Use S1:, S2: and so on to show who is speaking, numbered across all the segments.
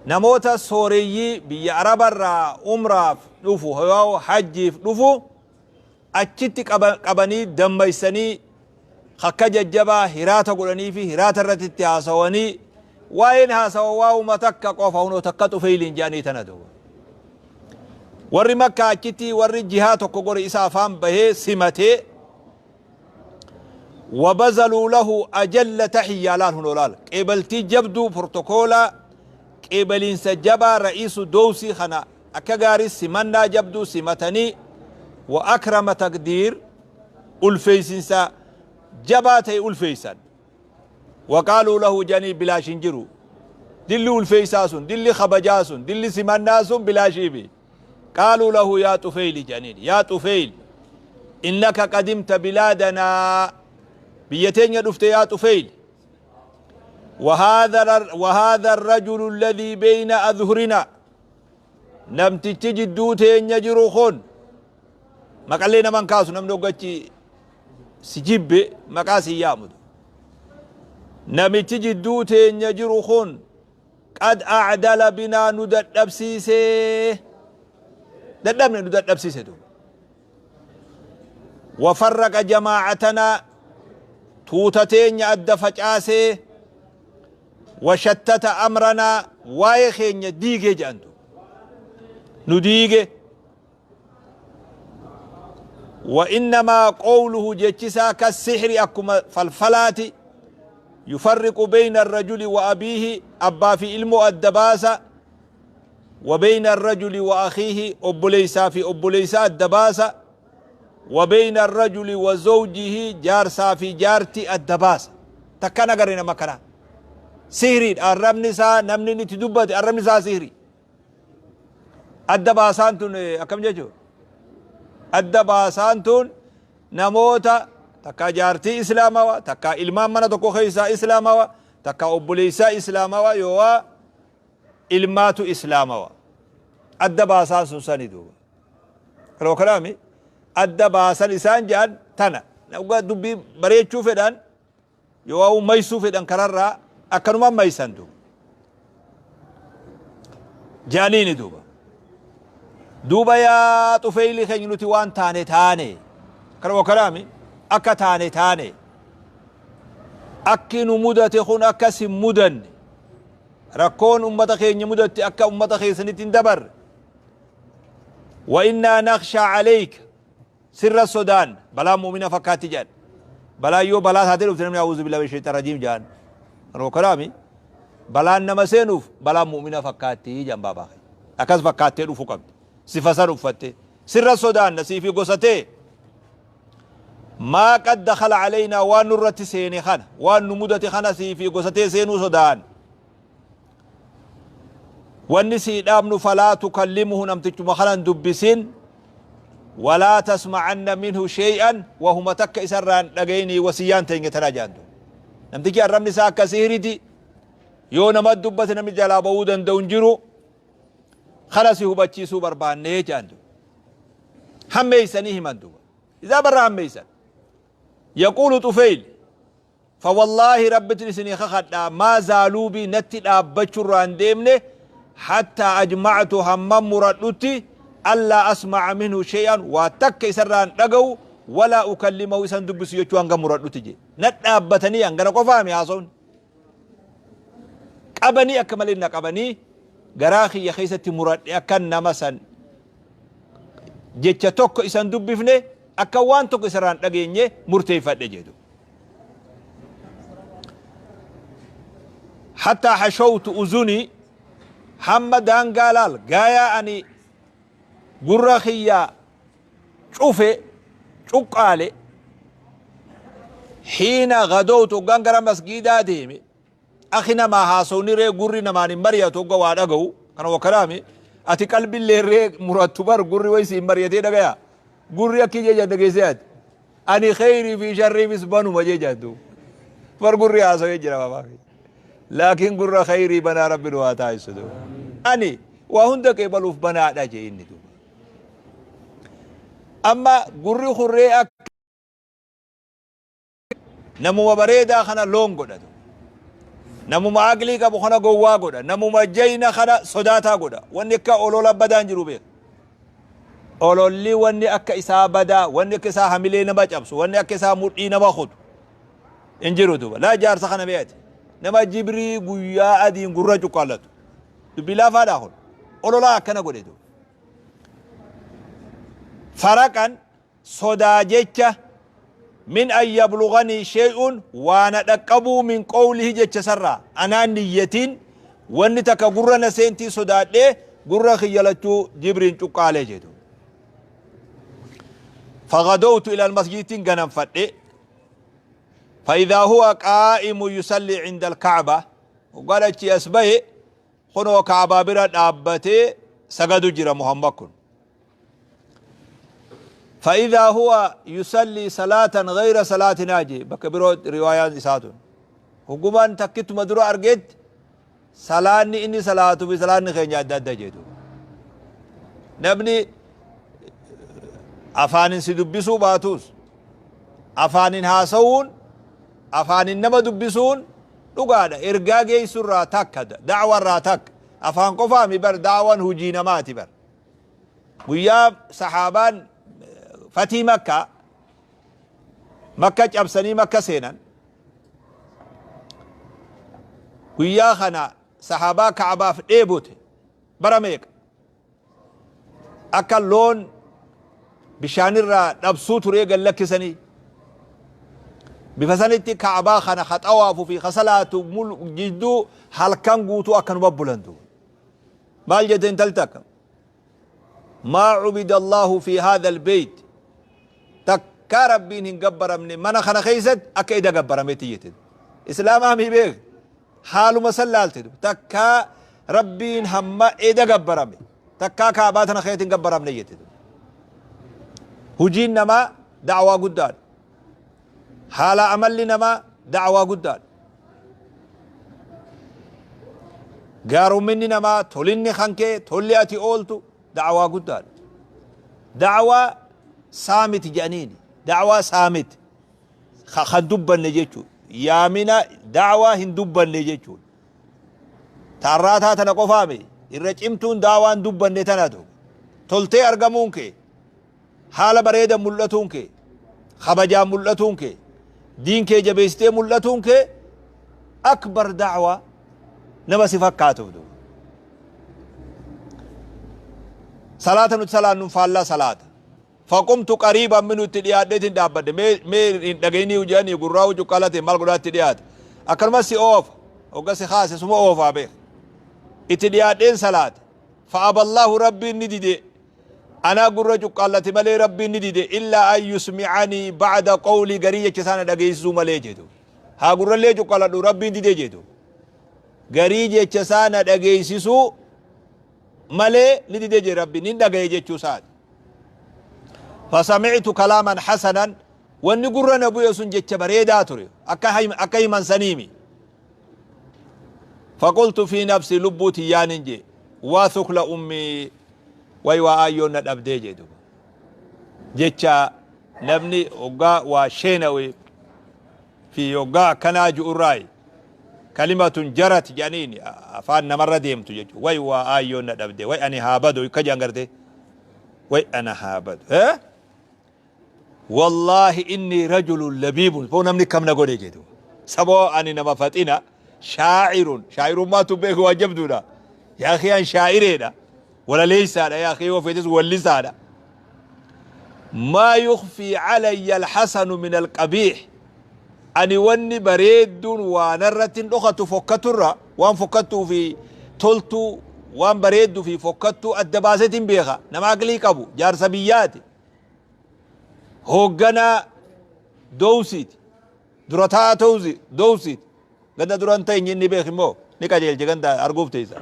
S1: Namoota sooreyyii biyya Arabarraa umraaf dhufu yoo hajjiif dhufu achitti qabanii dammaysanii akka jajjabaa hiraata godhanii fi hiraata irratti itti haasawanii waa'een haasawa waa'uma takka qofa hunoo takka Xufeeyliin jedhanii tana duuba. Warri Makkaa achitti warri jihaa tokko gore isa afaan bahee simatee wabazaluu lahu ajalla taxiyyaa laal hunoo laal qeebaltii jabduu portokoolaa qeebaliinsa jabaa ra'iisu doowsii kana akka gaarii simannaa jabduu simatanii wa akrama taqdiir ulfeeysinsa jabaa ta'e ulfeeysan. Waqaaluu lahu jedhanii bilaash hin jiru. Dilli ulfeeysaa sun, dilli kabajaa sun, dilli simannaa sun bilaashiifi. Qaaluu lahu yaa Xufeyli jedhaniin. Yaa Xufeyl, innaka qadimta bilaadanaa biyya teenya dhufte yaa Xufeyl. وهذا الرجل الذي بين أظهرنا namtichi jidduu teenya jiru kun maqallee naman kaasu namni hoggachi si jibbe maqaa si yaamutu namichi jidduu teenya jiru kun qad acdala binaa nu dadhabsiise dadhabne nu dadhabsiise duuba wafarraqa jamaacatanaa tuuta teenya adda facaasee washattata amranaa waa'ee keenya diige jedhan duuba nu diige wa innamaa qowluhu jechisaa kassihri akkuma falfalaati yufarriqu beyna arrajuli wa abiihi abbaa fi ilmoo adda baasa wa beyna arrajuli wa akhiihi obboleeysaa fi obboleeysa adda baasa wa beyna arrajuli wa zawjihi jaarsaa fi jaarti adda baasa takkan agarre nama akkanaa sihriidha arrabni isaa namni inni itti dubbate arrabni isaa sihri adda baasaan tun akkam jechuun adda baasaan tun namoota takkaa jaartii islaamawa takkaa ilmaan mana tokko keessaa islaamawa takkaa obboleessaa islaamawa yoowaa ilmaatu islaamawa adda baasaan sun sani duuba Kaloo kalaami adda baasan isaan jedhan tana dhugaa dubbii bareechuu fedhan yoo waa'uu maysuu fedhan kararraa akkanuma maysan duuba jedhaniini duuba duuba yaa xufeeyli keenya nuti waan taane taane kaloo kalaami akka taane taane akki nu mudate kun akkas hin mudanne rakkoon ummata keenya mudatte akka ummata keessanitti hin dabarre Wa innaa nakhshaa aleyka sirra sodaanna balaan mu'mina fakkaatti jedhan balaan yoo balaa taatee dhufte namni a'uuzu billahi mina shayxaan rajiim jedhan kanuma kalaami balaan nama seenuuf balaan mu'mina fakkaatti jedhan baabaa keenya akkas fakkaattee dhufu qabdi sifa san uffattee sirra sodaanna siifi gosa tee maa qad dakhala aleynaa waan nurratti seene kana waan nu mudate kana siifi gosa tee seenuu sodaan Wanni sii dhaamnu falaa tukallimuhu namtichuma kana hin dubbisin walaa tasma'anna minhu shay'an wahuma takka isarraa hin dhagayinii wasiyyaan teenya tana jedhan duuba. Namtichi arrabni isaa akka sihriti yoo nama dubbate namni jalaa ba'uu danda'u hin jiru kana si hubachiisuu barbaannee jedhan duuba. Hammeeysanii himan duuba. Isaa barra hammeeysan. Yaquulu Xufeyl Fawallaahi Rabbitin isinii kakadhaa maa zaaluu bii natti dhaabbachurraa hin deemne hattaa ajma'tu hamman muradhutti allaa asma'a minhu shay'an waa takka isarraa hin dhagahu walaa ukallimahu isan dubbisu jechuu hanga muradhutti jee na dhaabbatanii hangana qofaami haasawni qabanii akka malee na qabanii garaa kiyya keessatti muradhe akkan nama san jecha tokko isan dubbifne akka waan tokko isarraa hin dhageenye murteeffadhe jedhu Hattaa hashowtu uzunii hamma daangaa laal gaayaa ani gurra kiyya cufe cuqqaale hiina gadowtu hoggaan gara masgiidaa deeme akhi namaa haasawni ree gurri namaan hin mari'atu hogga waa dhaga'u kana wakkalaami ati qalbillee ree murattu bar gurri way siin mari'atee dhagaya gurri akki jecha dhageessee ati Ani kheyrii fi sharriifis banuma jee jaan duuba. Bar gurri haasawee jira babaa kiyya. Laakiin gurra kheyrii banaa rabbi nu haa taasisu duuba. Ani waa hunda qeebaluuf banaadha jee inni duuba. Amma gurri kurree akka namuma bareedaa kana loon godhatu. Namuma aqlii qabu kana gowwaa godha. Namuma jayna kana sodaataa godha. Wanni akka olola badaan jiru beeka. Ololli wanni akka isaa badaa, wanni akka isaa hamilee nama cabsu, wanni akka isaa mudhii nama kutu hin jiru duuba. Laa jaarsa kana beekati. Nama jibrii guyyaa adiin gurra cuqqaallatu. Dubbii laafaadhaa kun. Ololaa akkana godhe duuba. Faraqan sodaa jecha min an yabluganii shay'un waa na dhaqqabuu min qawlihi jecha sarraa anaan niyyatiin wanni takka gurra na seentii sodaadhee gurra kiyya lachuu jibriin cuqqaalee jedhu. Fagadowtu ila almasjidittiin ganamfadhe. Fa'idaa huwa qaa'imu yusalli cinda alkacba. Hoggaan achii as bahe kunoo kaabaa bira dhaabbatee sagadu jira Muhammad kun. فإذا هو يصلي صلاة غير صلاتنا جي بك برو رواية إساتون هقومان تكت مدرو أرجت salaanni inni salaatuu fi salaanni keenya adda adda jedhu. Namni afaanin si dubbisuu baatus afaanin haasawuun afaanin nama dubbisuun dhugaadha. Ergaa geessurraa takka, da'warraa takka. Afaan qofaami bar, da'wan hujii namaati bar. Guyyaa sahaabaan fatii Makkaa, Makka cabsanii Makka seenan, guyyaa kana sahaabaa Ka'abaaf dheebote bara meeqa akka loon bishaanirraa dhabsuu turee gad lakkisanii bifa sanitti Ka'abaa kana ka xawaafu fi ka salaatu jidduu halkan guutuu akkanuma bulantu. Maal jette intalti takka? Maa cubida Allaahu fi haadha albeeyt, takkaa Rabbiin hin gabbaramne mana kana keessatti akka ida gabbarametti jette. Islaamaa mii beek, haaluma san laalte, takkaa Rabbiin hamma ida gabbarame takkaa Kaabaa tana keessatti hin gabbaramne jette. Hujiin namaa da'waa guddaadha. Haala amalli namaa da'waa guddaadha. Gaarumminni namaa, tolinni kan kee, tolli ati ooltu da'waa guddaadha. Da'waa saamiti jedhaniini. Da'waa saamiti. Kan dubbanne jechuudha. Yaamina da'waa hin dubbanne jechuudha. Taarraataa tana qofaami. Irra cimtuun da'waan dubbanne tanatu. Toltee argamuun kee, haala bareedan mul'atuun kee, kabajaan mul'atuun kee, diin kee jabeessitee mul'atuun kee akbar da'waa nama si fakkaatuuf duuba. Salaata nuti salaannuun faallaa salaata. Faqumtu qariiban minu, itti dhiyaadheetiin dhaabbadhe. Mee hin dhagayinii jedhanii gurraa cuqqaalate maal godhaa itti dhiyaate. Akkanumas si oofa. Hogga si kaase suma oofaa beek. Itti dhiyaadheen salaate. Fa'aballahu, Rabbiin ni dide. Anaa gurra cuqqaallate malee Rabbiin ni dide, illaa an yusmi'anii ba'da qawlii, garii jecha isaa na dhageessisuu malee jedhu. Haa gurrallee cuqqaaladhu, Rabbiin dide jedhu. Garii jecha isaa na dhageessisuu malee ni dide jedhe Rabbiin, ni dhagaye jechuu isaati. Fasami'tu kalaaman hasanan, wanni gurra na bu'e sun jecha bareedaa ture, akka himan saniimi. Faqultu fi nafsi, lubbuu tiyyaanin jee, waa thukla ummii, way waa aayyoon na dhabdee jee duba. Jecha namni hoggaa waa sheenawe fi hoggaa akkanaa ju'urraayi kalimatun jarat jedhaniin afaan namarra deemtu jechuudha. Way waa aayyoon na dhabde, way ani haa badu akka jedhan gartee, way ana haa badu. Wallaahi innii rajulun labiibun, foo namni kam na godhe jedhu. Saboo ani nama faxina, shaa'irun, shaa'irummaatu beeku waan jabduudha. Yaa akhi, an shaa'ireedha, walaleeysaadha, yaa akhi, yoo feetes wallisaadha. Maa yukfii calayya alhasanu min alqabiix, ani wanni bareedduun waa narratti hin dhokatu, fokkaturra waan fokkattuu fi toltuu, waan bareedduu fi fokkattuu adda baasetiin beeka. Nama aqlii qabu, jaarsa biyyaati, hoogganaa dowsiiti, dura taa'aa dowsiiti. Ganda duran ta'e inni beek immoo ni qajeelche, ganda arguuf teessa.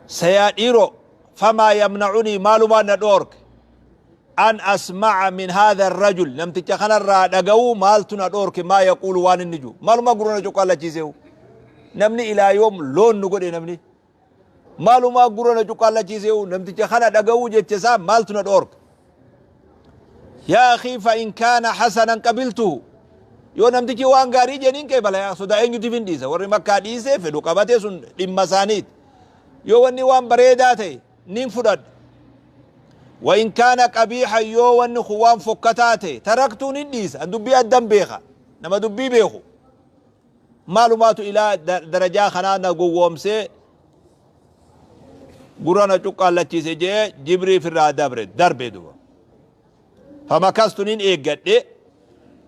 S1: Sayaa dhiiroo, famaa yamna'unii, maalumaan na dhoorke, an asma'a min haadha arrajul, namticha kanarraa dhaga'uu maaltu na dhoorke, maa yaquulu, waan inni jiru, maaluma gurra na cuqqallachiiseehu, namni ilaa yoom loon nu godhe, namni maalumaa gurra na cuqqallachiiseehu, namticha kana dhaga'uu jecha isaa maaltu na dhoorke? Yaa akii, fa in kaana hasanan qabiltuhu. Yoo namtichi waan gaarii jee nin qeebala yaa sodaa eenyutiif hin dhiisa. Warri Makkaa dhiisee fedhu qabatee sun dhimma isaaniiti. Yoo wanni waan bareedaa ta'e nin fudhadha. Wa in kaana qabiihan yoo wanni kun waan fokkataa ta'e taraktuu nin dhiisa. An dubbii addan beeka. Nama dubbii beeku. Maalumaatu ilaa darajaa kanaa na gowwoomsee gurra na cuqqaallachiise jee jibriif irraa dabre darbe duba. Famakastu nin eeggadhe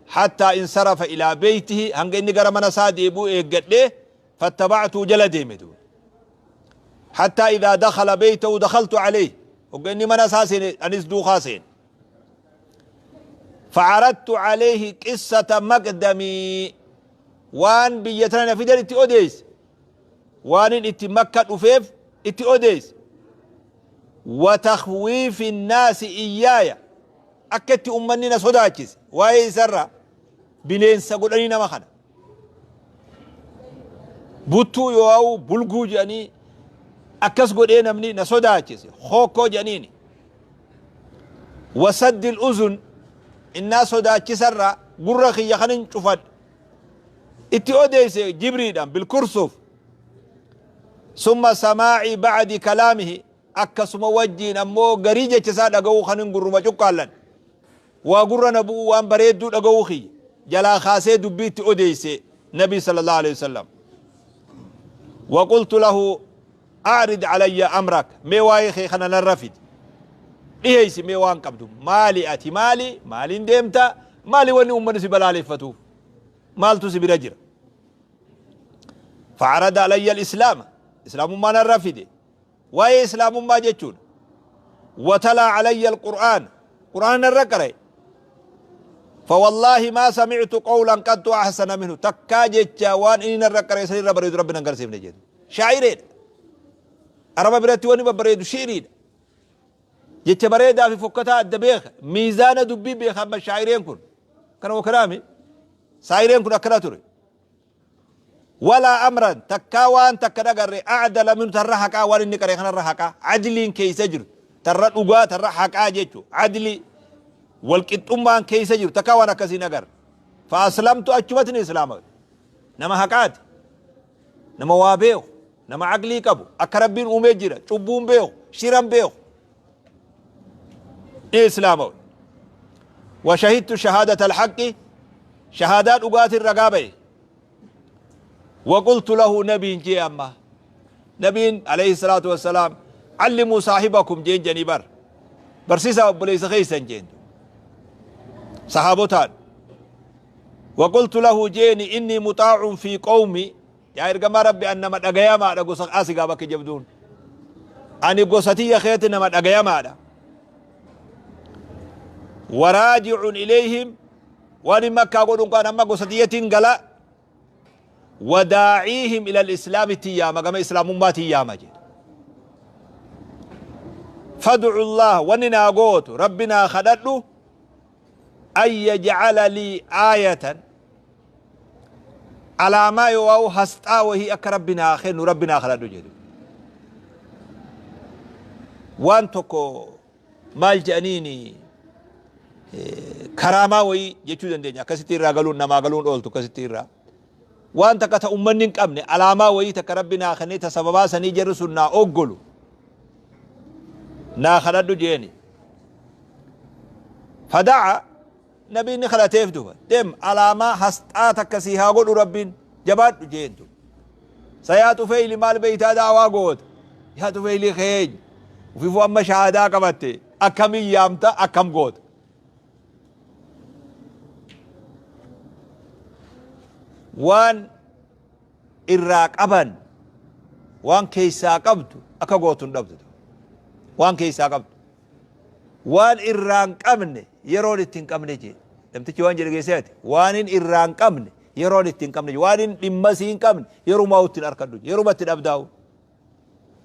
S1: hattaa insarafa ilaa beeytihi hanga inni gara mana isaa deebi'u eeggadhe fattabactuu jala deeme duba. Hattaa idaa dakhala beeytahu dakhaltu alayhi hogga inni mana isaa seene anis duukaa seene. Facaradtu alayhi qissata maqdamii waan biyya tana na fidan itti odeeyse waanin itti makka dhufeef itti odeeyse wa takhwiifi nnaasi iyyaaya akka itti ummanni na sodaachise waa'ee isarraa bineensa godhanii nama kana buttuu yoo'u bulguu jedhanii akkas godhee namni na sodaachise hookkoo jedhaniini wasaddil uzun innaa sodaachisarraa gurra kiyya kanin cufadhe itti odeeyse jibriidhaan bilkursuuf summa samaacii bacdi kalaamihi akkasuma wajjiin ammoo garii jecha isaa dhaga'uu kanin gurruma cuqqaallan waa gurra na bu'uu waan bareedduu dhaga'uu kiyya jalaa kaasee dubbii itti odeeyse nabi sallallahu alaihi wasallam waqultu lahu A'rid alayya amrak mee waa'ee kee kana narra fidi dhiheeysi mee waan qabdu maali ati maali maaliin deemta maali wanni ummanni si balaaleffatuuf maaltu si bira jira fa'arada alayya al-islaama islaamummaa narra fide waa'ee islaamummaa jechuudha watalaa alayya al-qur'aan qur'aana narra qara'e فوالله ما سمعت قولا قط أحسن منه تكا جتشا وان إني نرى قرأ سنين بريد ربنا نقرسيف نجد Shaa'ireedha. Araba biratti wanni babbareedu shi'riidha. Jecha bareedaa fi fokkataa adda beeka. Miizaana dubbii beeka amma shaa'ireen kun. Kana wakanaami. Saa'ireen kun akkana ture. Walaa amran takkaa waan takka dhagarre a'dala minu tarra haqaa waan inni qaree kanarra haqaa adliin keessa jiru tarra dhugaa tarra haqaa jechu adlii walqixxummaan keessa jiru takkaa waan akkasii nagarre. Fa aslamtu achumatti ni islaama. Nama haqaati. Nama waa beeku, nama aqlii qabu, akka Rabbiin uumee jira, cubbuu hin beeku, shira hin beeku. Ni islaamawe. Wa shahidtu shahaadata alhaqqi, shahaadaa dhugaatiin ragaa bahe. Wa qultu lahu nabiin jee amma. Nabiin alayhi salaatu wassalaam allimuu saahibakum jeen janii bar. Barsiisaa obboleessa keessan jeen. Sahaabotaan. Waqultu lahu jeeni innii muxaacun fii qowmi yaa ergamaa rabbi an nama dhagayamaadha gosa asi gaa bakki jabduun ani gosa tiyya keetti nama dhagayamaadha waraajicun ilayhim waan hin makkaa godhun kaan amma gosa tiyyatiin gala wadaaciihim ila alislaamitti yaama gama islaamummaatiin yaama jedhe fadcu llah wanni naa gootu rabbi naa kadhadhu an yajcala lii aayatan alaamaa yoo'au hasxaa wahii akka rabbi naa kennu rabbi naa kadhadhu jedhu waan tokko maal jedhaniini karaamaa wayii jechuu dandeenya akkasitti irraa galuun namaa galuun ooltu akkasitti irraa waan takka ta ummanni hin qabne alaamaa wayii takka rabbi naa kennee ta sababaa sanii jarri sun naa oggolu naa kadhadhu jeeni Fada'a nabiin ni kadhateef duba deem alaamaa hasxaa takka sii haa godhu rabbiin jabaadhu jeen duba sayaa xufeeyli maal beeytaa da'awaa goota yaa xufeeyli keenya ufiifuu amma shahaadaa qabatte akkamiin yaamta akkam goota waan irraa qaban waan keessaa qabdu akka gootu hin dhabdu waan keessaa qabdu Waan irraa hin qabne yeroon itti hin qabne jee. Namtichi waan jedhe geessee ati waan hin irraa hin qabne yeroon itti hin qabne waan hin dhimma sii hin qabne yerumaa itti hin arkadhu yeruma itti dhabdaa'u.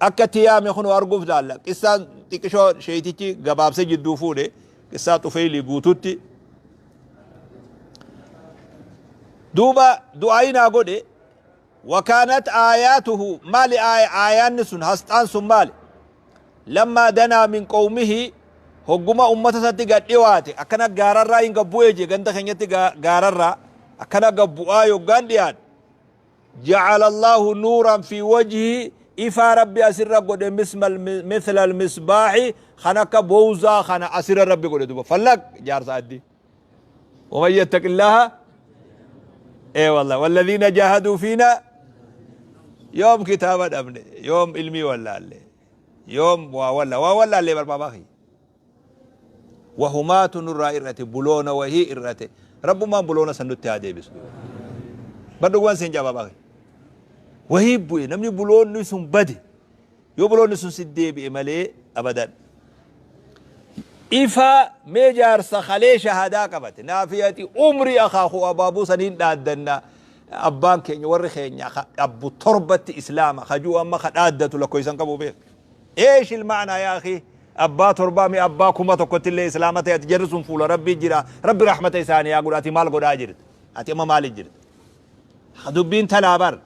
S1: Akka itti yaame kun arguuf laalla. Qissaan xiqqishoo sheeytichi gabaabsee jidduu fuudhe qissaa Xufeylii guututti. Duuba du'aayii naa godhe Wakaanat aayaatuhu maali aayaanni sun hasxaan sun maali? Lammaa danaa min qowmihi hogguma ummata isatti gad dhiwaate akkana gaararraa hin gad bu'ee jee ganda keenyatti gaararraa Akkana gabbu'aa yoggaan dhiyaadhe. Ja'ala Allaahu nuuran fi wajhii ifaa Rabbi asirra godhe mithla almisbaahi kan akka bowzaa kana asirra Rabbi godhe duba fallaq jaarsa addi. Waman yattaqillaha ee wallah walladhiina jaahaduu fiina yoom kitaaba dhabne, yoom ilmii wallaalle, yoom waa walla waa wallaalle barbaabaa kiyya. Wahumaatu nurraa ir'ate, buloona wahii ir'ate. Rabbummaan buloona san nutti haa deebisu. Bar dhuguman siin jaa baabaa kiyya. Wahii bu'e namni buloonni sun bade, yoo buloonni sun si deebi'e malee abadan. Ifa mee jaarsa kalee shahadaa qabate naafi ati umrii akaakuu abaabuu saniin dhaaddanna, abbaan keenya warri keenya abbu torbatti islaama kajuu amma ka dhaaddatu lakkoysan qabu beek. Eesh ilmaanaa yaa akii, abbaa torbaa mi abbaa 1000tti illee islaama ta'e, ati jarri sun fuula rabbii jira, rabbi rahmata isaanii haa godhu. Ati maal godhaa jirta? Ati amma maali jirta? Dubbiin tanaa bar.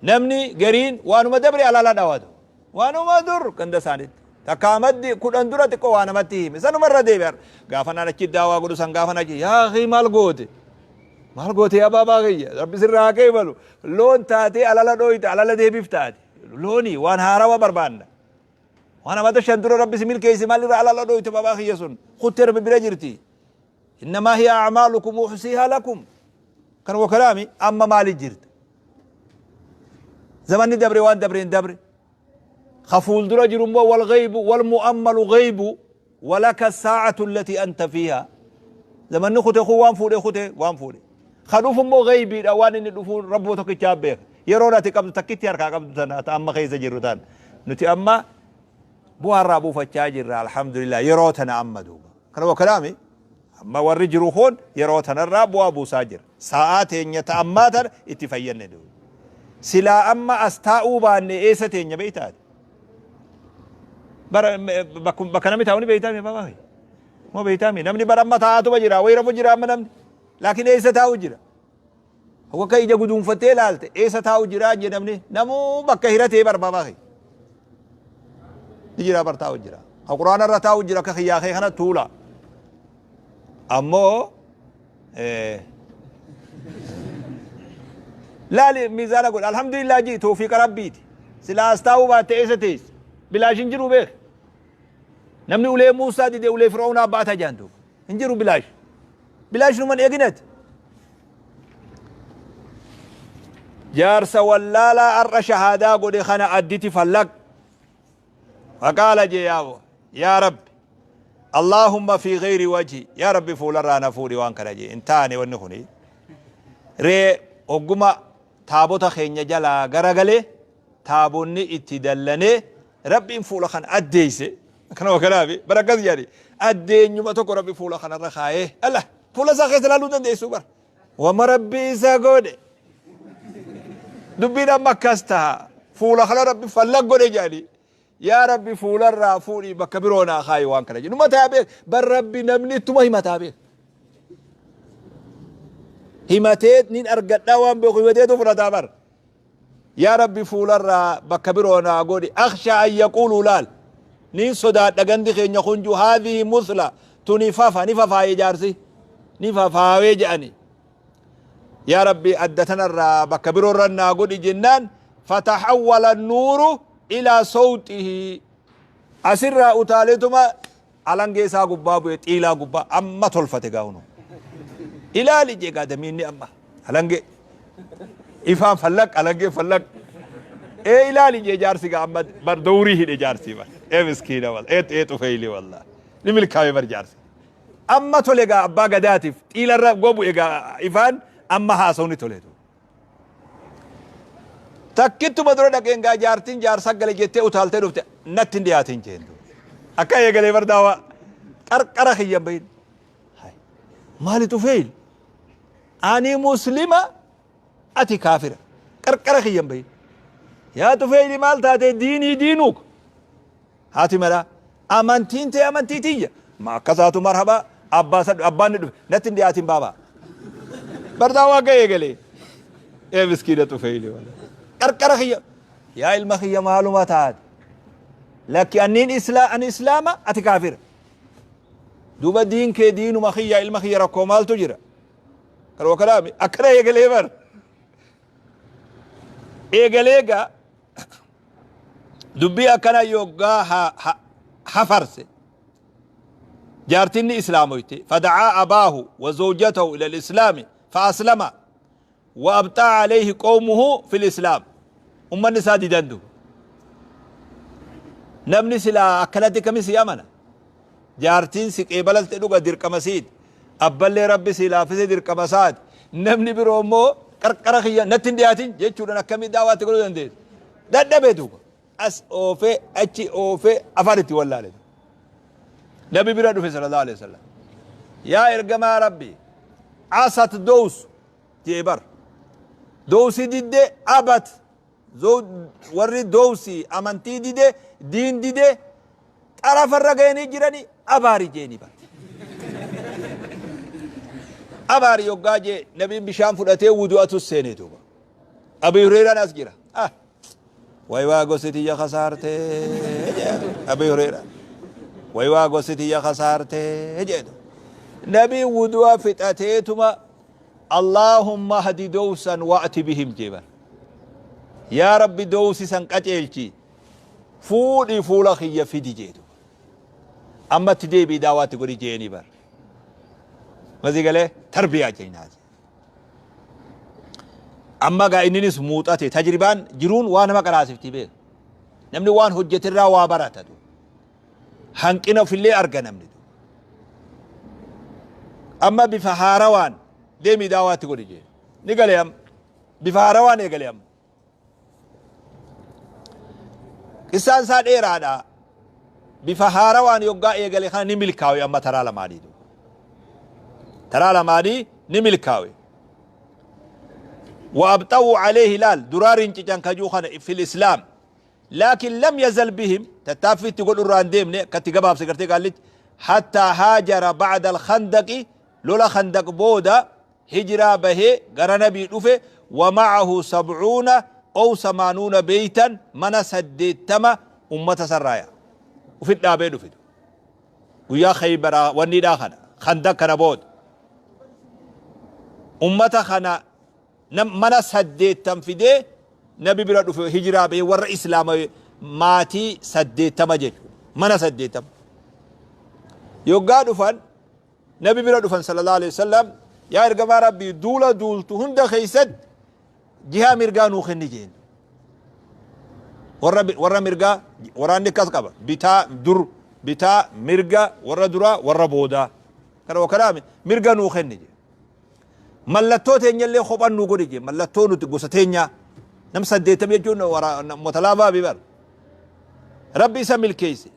S1: Namni gariin waanuma dabre alala dhawatu, waanuma dur ganda isaanitti takka amaddi 10 dura xiqqoo waa namatti hime sanuma irra deebi'an. Gaafa naan achi daawaa godhu san gaafa achi, yaa akii, maal goote, maal goote yaa baabaa kiyya, rabbi sirraa haa qeebalu. Loon taatee alala dhooyte, alala deebif taate looni waan haarawa barbaanna. Waan amata 5 dura rabbi si milkeesse maal irra alala dhooyte baabaa kiyya? Sun kuttee rabbi bira jirti. Innamaa hiya a'maalukum uhsiihaa lakum. Kan wakalaami amma maali jirta? Zamanni dabre waan dabreen dabre. Ka fuuldura jiru immoo wal ghaybu wal mu'ammalu ghaybu walaka saa'atu allati anta fiiha. Zamanni kute kun waan fuudhe kute waan fuudhe. Ka dhufu immoo ghaybiidha, waan inni dhufu rabbuma tokkichaa beeka. Yeroon ati qabdu takkitti harkaa qabdu tana ta amma keessa jirru tana. Nuti amma bu'aa irraa buufachaa jirra, alhamdulillah, yeroo tana amma duuba. Kana wakalaami amma warri jiru kun yeroo tanarraa bu'aa buusaa jira. Sa'aa teenya ta ammaa tana itti fayyanne duuba. Silaa amma as taa'uu baanne eessa teenya beektaati? Bara bakka namni taa'u ni beektaa mi baabaa? Moo beektaa mi? Namni bara amma taa'aatuma jira. Wayi rafu jira amma namni. Laakiin eessa taa'u jira? Akka ija guduunfattee ilaalte eessa taa'u jira jee namni? Namuu bakka hiratee bar baabaa. Ni jira bar, taa'u jira. Ka quraana irra taa'u jira akka kiyyaa kee kana tuula. Ammoo laali, miizaana godha, alhamdulillah jii, toofiiqa rabbiiti. Silaa as taa'uu baatte eessa teessa? Bilaash hin jiru beek. Namni ulee Muusaa dide ulee Fir'aunaa baata jaan duuba. Hin jiru bilaash. Bilaash numan eeginati. Jaarsa wallaalaa har'a shahaadaa godhe kana additi fallaq. Faqaala jee, yaa yaa rabbi, Allahumma fi gayri wajhi, yaa rabbi fuularraa na fuudhi waan kana jee, hin taane wanni kuni. Ree hogguma taabota keenya jalaa garagalee taabonni itti dallanee rabbiin fuula kana addeeyse. Kana wakanaafi bara akkas jedhani addeenyuma tokko rabbi fuula kanarra kaayee Allah fuula isaa keessa ilaaluu dandeessu bara wama rabbi isa godhe. Dubbiin amma akkas taha, fuula kana rabbi fallaq godhe jedhani, yaa rabbi fuularraa fuudhii bakka biroo naa kaayi waan kana jedhu. Numa taa beek bar, rabbi namni ittuma himataa beek, himatee nin argadhaa waan beeku himateetu fudhataa bar. Yaa rabbi fuularraa bakka biroo naa godhi, akhsha an yaquuluu, laal nin sodaadha gandi keenya kun ju haadhihi musla tuni fafa ni fafaaye, jaarsi ni fafaawee jedhani, yaa rabbi adda tanarraa bakka biroorra naa godhi jennaan, fatahawwala nuuru ilaa sawxihi, asirraa utaaleetuma alangee isaa gubbaa bu'e, xiilaa gubbaa amma tolfate gaa'unu ilaali jee gaa damiinni amma alangee ifaan fallaq alangee fallaq ee ilaali jee jaarsi gaa amma bar dowrii hidhe jaarsi bar ee miskiina wal ee ee xufeeyli wallah ni milkaa'e bar jaarsi amma tole gaa abbaa gadaatiif xiilarra gobu egaa ifaan amma haasawni toleetu. Takkituma dura dhaqeen gaa jaartiin jaarsa gale jettee utaaltee dhufte, natti hin dhiyaatin jeen. Akka eegalee bar daawaa qarqara kiyyan bahin. Maali Tufeyl? Ani muslima, ati kaafira. Qarqara kiyyan bahin. Yaa Tufeyli, maal taate? Diinii diinuuk. Haati manaa amantiin tee amantii tiyya. Ma akkasaatu marhaba abbaa isa abbaan ni dhufe, natti hin dhiyaatin baabaa. Bardaa waa ga'ee galee. Ee miskiina Tufeyli wala. Qarqara kiyya. Yaa ilma kiyya, maaluma taate? Lakki, anniin islaa ani islaama, ati kaafira. Duuba diin kee diinuma kiyya, ilma kiyya, rakkoo maaltu jira? Karoo kanaami akkana eegalee bar. Eegalee gaa dubbii akkana yoggaa hafarse jaartinni islaamoyte. Fadacaa abaahu wa zawjatahu ila alislaami fa aslama wa abxaa alayhi qawmuhu fi lislaam. Ummanni isaa didan duba. Namni silaa akkanatti akkami si amana? Jaartiin si qeebalalte dhuga dirqama siiti. Abballee Rabbi sii laaffise dirqama isaati. Namni biroo immoo qarqara kiyya natti hin dhiyaatin jechuudhaan akkamii daawaatti godhuu dandeessa? Dadhabe duuba. As oofee achi oofee afaan itti wallaale. Nabi bira dhufe sallallahu alaihi wasallam. Yaa ergamaa Rabbi, asat dows jee bar. Dowsi didde, abat warri dowsi amantii dide, diin dide, xarafarra gayanii jirani, abaari jeeni bar. Abaari yoggaa jee nabiin bishaan fudhatee wudu'atu seene duuba. Abi Hureyran as jira. Ah, way waa gosti tiyya kasaarte jee Abi Hureyran. Way waa gosti tiyya kasaarte jee. Nabiin wudu'a fixateetuma Allaahumma hdi dowsan wa'ti bihim jee bar. Yaa Rabbi, dowsi san qaceelchi, fuudhi fuula kiyya fidi jee duba. Amma itti deebi'i, daawaatti godhi jeeni bar. Masii galee tarbiyaa jeenaati. Amma gaa inninis muuxate, tajribaan jiruun waa nama qaraasifti beeku. Namni waan hojjeterraa waa barata. Hanqina ofillee arga namni. Amma bifa haarawaan deemii daawaatti godhi jee. Ni galee amma. Bifa haarawaan eegale amma. Qissaan isaa dheeraadha. Bifa haarawaan yoggaa eegale kana ni milkaawe amma taraa lamaanii. Taraa lamaanii ni milkaawe. Wa abxa'uu alayhi laal duraa rincican kajuu kana fil islaam. Laakiin lam yazal bihim, tattaaffii itti godhu irraa hin deemne, akka itti gabaabse gartee qaallichi, hattaa haajara ba'da al-khandaqi, lola khandaq booda hijraa bahee gara nabii dhufe, wa ma'ahu sab'uuna ow samaanuuna beeytan, mana 80 ummata sarraaya ufit dhaabee dhufe guyyaa khaybaraa wanniidhaa kana khandaq kana booda ummata kana mana 80 fidee nabi bira dhufe, hijiraa bahee warra islaama maatii 80 jechuudha. Mana 80. Yoggaa dhufan nabi bira dhufan sallallahu alaihi wasallam, yaa ergamaa Rabbii, duula duultu hunda keessatti jihaa mirgaa nuu kenni jeen. Warra mirgaa waraanni akkas qaba. Bitaa dur, bitaa, mirga, warra duraa, warra boodaa. Kana wakanaame mirga nuu kenni jeen. Mallattoo teenyallee kophan nuu godhi jee, mallattoo nuti gosa teenyaa. Nam 80 jechuun ummata laafaa bi bar. Rabbi isa milkeesse.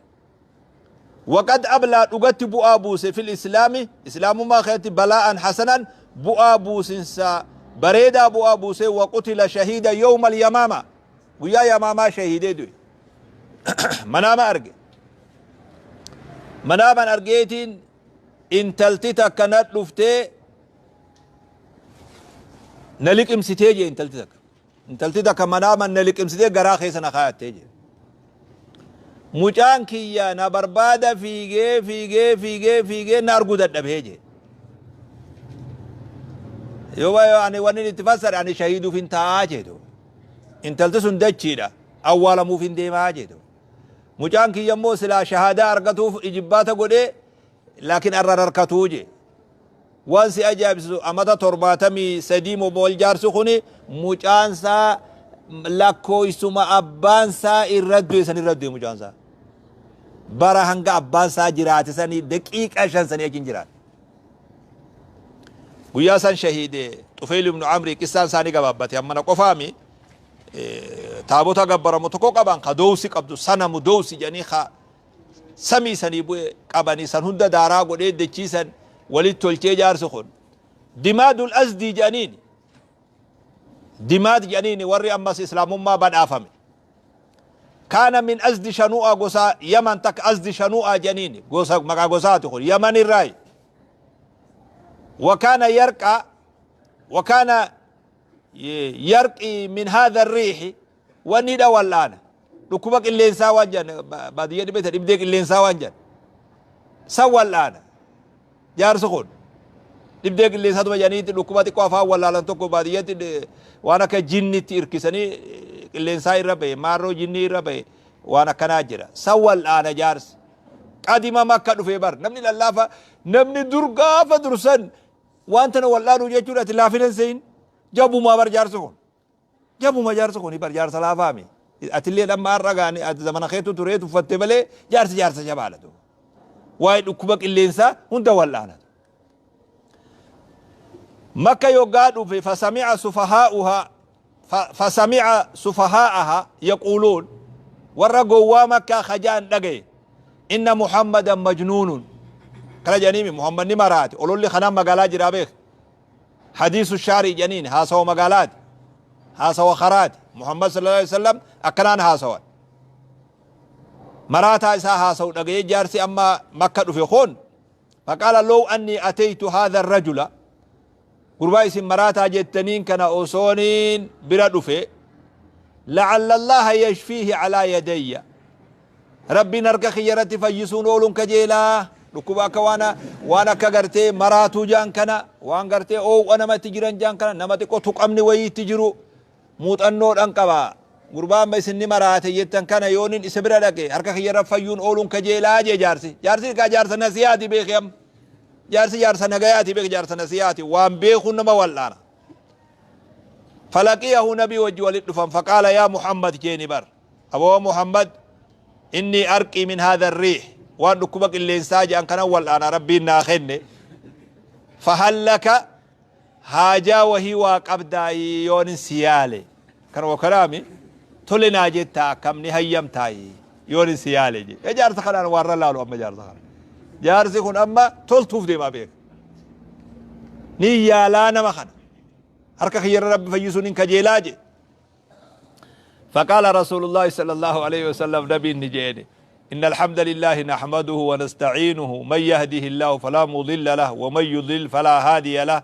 S1: Waqad ablaa, dhugatti bu'aa buuse, fil islaami, islaamummaa keessatti, balaa'an hasanan, bu'aa buusinsa bareedaa bu'aa buuse. Waqutila shahiida yawmal yamaama, guyyaa yamaamaa shahiidee du'e. Manaama arge. Manaaman argeetiin intalti takka na dhuftee na liqimsitee jee intalti takka. Intalti takka manaaman na liqimsitee garaa keessa na kaayattee jee. Mucaan kiyya na barbaada fiigee fiigee fiigee fiigee na arguu dadhabee jee. Yoo ani wanni itti fassare ani shahiiduuf hin taa'aa jedhu. Intalti sun dachiidha. Awwaalamuuf hin deemaa jedhu. Mucaan kiyya immoo silaa shahaadaa argatuuf ijibbaata godhee, laakiin arra rarkatuu jee. Waan si ajaa'ibsiisu amata 73 mobool jaarsi kuni mucaan isaa lakkooysuma abbaan isaa irra du'e san irra du'e mucaan isaa. Bara hanga abbaan isaa jiraate sanii daqiiqaa 5 sanii achi hin jiraate. Guyyaa san shahiide Xufeyl ibnu Amrii. Qissaan isaanii gabaabbate ammana qofaami. Taabota gabbaramu tokko qaban ka dowsi qabdu, sanamu dowsi jedhanii, ka samii sanii bu'e qabanii, san hunda daaraa godhee dachii san walitti tolchee. Jaarsi kun Dimaadul Azdii jedhaniin, Dimaad jedhaniin, warri ammas islaamummaa badhaafame. Kaana min Azdi Shanu'a, gosa Yaman takka Azdi Shanu'a jedhaniin, gosa maqaa gosaati kun Yaman irraayi. Wakaana yarqa wakaana yarqi min haadha riixi, wanni dha wal'aana dhukkuba qilleensaa waan jedhan, baadiyyaa dhibee dhibdee qilleensaa waan jedhan san wal'aana. Jaarsi kun Dhibdee qilleensatuma jedhaniitti dhukkuba xiqqoo afaan wallaalan tokko baadiyyatti waan akka jinnitti irkisanii qilleensaa irra bahe, maarroo jinnii irra bahe, waan akkanaa jira. San wal'aana jaarsi. Qadima Makka dhufee bar namni lallaafa, namni dur gaafa dursan waan tana wal'aanuu jechuudha ati laafina hin sehin. Jabumaa bar jaarsi kun. Jabuma jaarsi kun bar jaarsa laafaami. Atillee amma har'a gaani ati zamana keetu turee tuffatte malee jaarsi jaarsa jabaadha. Waa'ee dhukkuba qilleensaa hunda wal'aana. Makka yoggaa dhufe, fasami'a sufahaa'uha fasami'a sufahaa'aha yaquuluun, warra gowwaa Makkaa kajaan dhagaye, inna Muhammadan majnuunun kana jedhaniimi, Muhammad ni maraate. Ololli kanaan magaalaa jiraa beek, hadiisu shaarii jedhaniin, haasawa magaalaati, haasawa karaati. Muhammad sallallahu alaihi wasallam akkanaan haasawan, maraataa isaa haasawu dhagaye jaarsi amma Makka dhufe kun. Faqaala low annii ateytu haadha rajula, gurbaa isin maraataa jettaniin kana osooniin bira dhufe, la'alla Allaaha yashfiihi alaa yadayya, Rabbiin harka kiyya irratti fayyisuun ooluun kajeelaa. Dhukkuba akka waan akka gartee maraatuu jaan kana, waan gartee oow'a namatti jiran jaan kana, nama xiqqoo tuqamni wayii itti jiru muuxannoodhan qaba. Gurbaa amma isin ni maraate jettan kana yoonin isa bira dhaqe harka kiyyarra fayyuun ooluun kajeelaa jee jaarsi. Jaarsi kaa jaarsa nasiyaati beeki amma. Jaarsi jaarsa nagayaati beeki, jaarsa nasiyaati, waan beekuun nama wal'aana. Falaqiyahu, nabii wajji walit dhufan. Faqaala yaa Muhammad jeeni bar. Aboo Muhammad, inni arqii min haadha riih, waan dhukkuba qilleensaa jedhan kanan wal'aana Rabbiin naa kenne. Fahallaka haajaa wahii waa qabdaayii yoonin si yaale? Kanuma kanaami tole naa jettaa, akkam, ni hayyamtaayi yoonin si yaale je. E jaarsa kanaan waarra laalu amma jaarsa kana. Jaarsi kun amma toltuuf deemaa beeka. Ni yaalaa nama kana. Harka kiyyarra Rabbi fayyisuun hin kajeelaa je. فقال رسول الله صلى الله عليه وسلم، نبي نجيني: إن الحمد لله نحمده ونستعينه، من يهده الله فلا مضل له ومن يضلل فلا هادي له،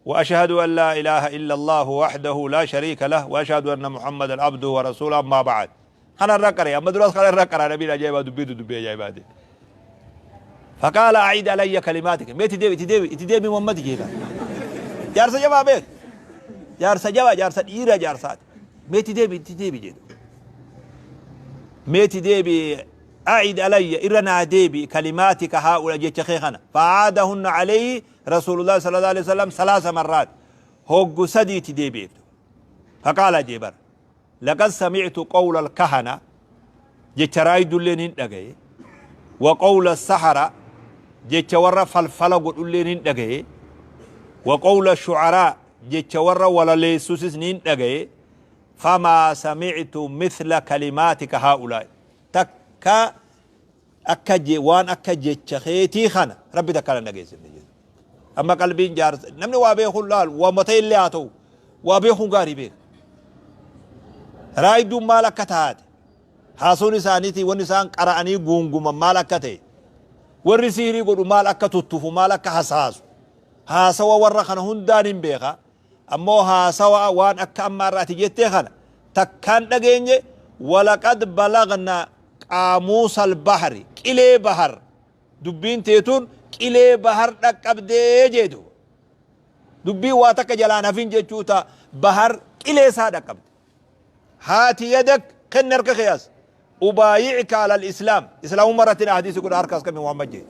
S1: وأشهد أن لا إله إلا الله وحده لا شريك له، وأشهد أن محمدا عبده ورسوله، أما بعد. أنا الرقري أما دراس قال الرقرة نبي أجايبا دبي دبي أجايبا. فقال أعيد علي كلماتك. ميتي ديبي تديبي تديبي محمد جيبا. jaarsa jabaa beek, jaarsa jabaa, jaarsa dhiira jaarsaati. Meeti deebi itti deebi jedhu, meeti deebi. أعد علي, irra naa deebi, كلماتك هؤلاء, jecha kee kana. فأعادهن عليه رسول الله صلى الله عليه وسلم ثلاث مرات, hoggu sadiiti deebi'eef. فقال jeebar: لقد سمعت قول الكهنة, jecha raayidulleen hin dhagaye, وقول السحرة, jecha warra falfala godhulleen hin dhagaye, وقول الشعراء, jecha warra walaleessusis ni hin dhagaye, فما سمعت مثل كلماتك هؤلاء, takka akka waan akka jecha keetii kana Rabbi takka na dhageessifne jedhu. Amma qalbiin jaarsa, namni waa beekuun laal, waa mata illee haa ta'u, waa beekuun gaarii beeka. Raayidduun maal akka taate, haasuun isaaniitii, wanni isaan qara'anii guunguman maal akka ta'e, warri siirii godhu maal akka tuttufu, maal akka hasaasu, haasawa warra kana hundaan hin beeka. Ammoo haasawa waan akka ammaa irraa ati jettee kana takkaan dhageenye. ولقد بلغنا قاموس البحر, qilee bahar, dubbiin teetun qilee bahar dhaqqabdee jeetu. Dubbiin waa takka jalaan hafin jechuu ta bahar qilee isaa dhaqqabde. هات يدك, kenni harka keeyas, أبايعك على الإسلام, islaamummaa irratti na hadiisi godha, harkaas kami Muhammad jee.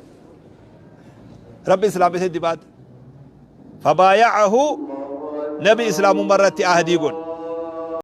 S1: Rabbi islaam isa dibaat. فبايعه, nabi islaamummaa irratti ahdii godhe.